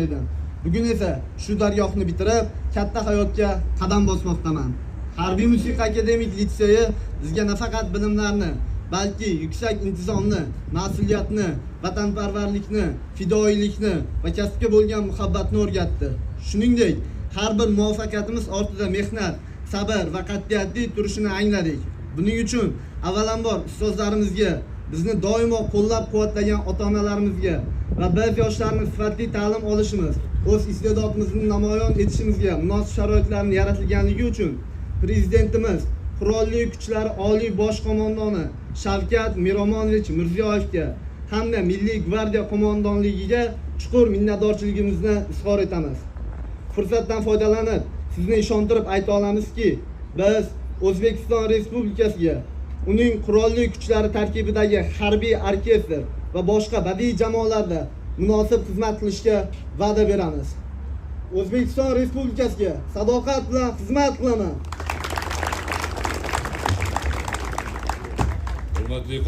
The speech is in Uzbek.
edim. Bugun esa shu dargohni bitirib, katta hayotga qadam bosmoqdaman. Harbiy musiqa akademik litseyi bizga nafaqat bilimlarni, balki yuksak intizomni, mas'uliyatni, vatanparvarlikni, fidoyilikni va kasbga bo'lgan muhabbatni o'rgatdi. Shuningdek, har bir muvaffaqiyatimiz ortida mehnat, sabr va qat'iyatli turishini angladik. Buning uchun avvalambor ustozlarimizga, bizni doimo qo'llab-quvvatlagan ota-onalarimizga va biz yoshlarni sifatli ta'lim olishimiz, o'z iste'dodimizni namoyon etishimizga munosib sharoitlarni yaratilganligi uchun Prezidentimiz, Qurolli Kuchlar Oliy Bosh Qo'mondoni Shavkat Miromonovich Mirziyoyevga hamda Milliy gvardiya qo'mondonligiga chuqur minnatdorchiligimizni izhor etamiz. Fursatdan foydalanib, sizni ishontirib ayta olamizki, biz O'zbekiston Respublikasiga, uning qurolli kuchlari tarkibidagi harbiy orkestr va boshqa badiiy jamoalarda munosib xizmat qilishga va'da beramiz. O'zbekiston Respublikasiga sadoqat bilan xizmat qilaman. Hurmatli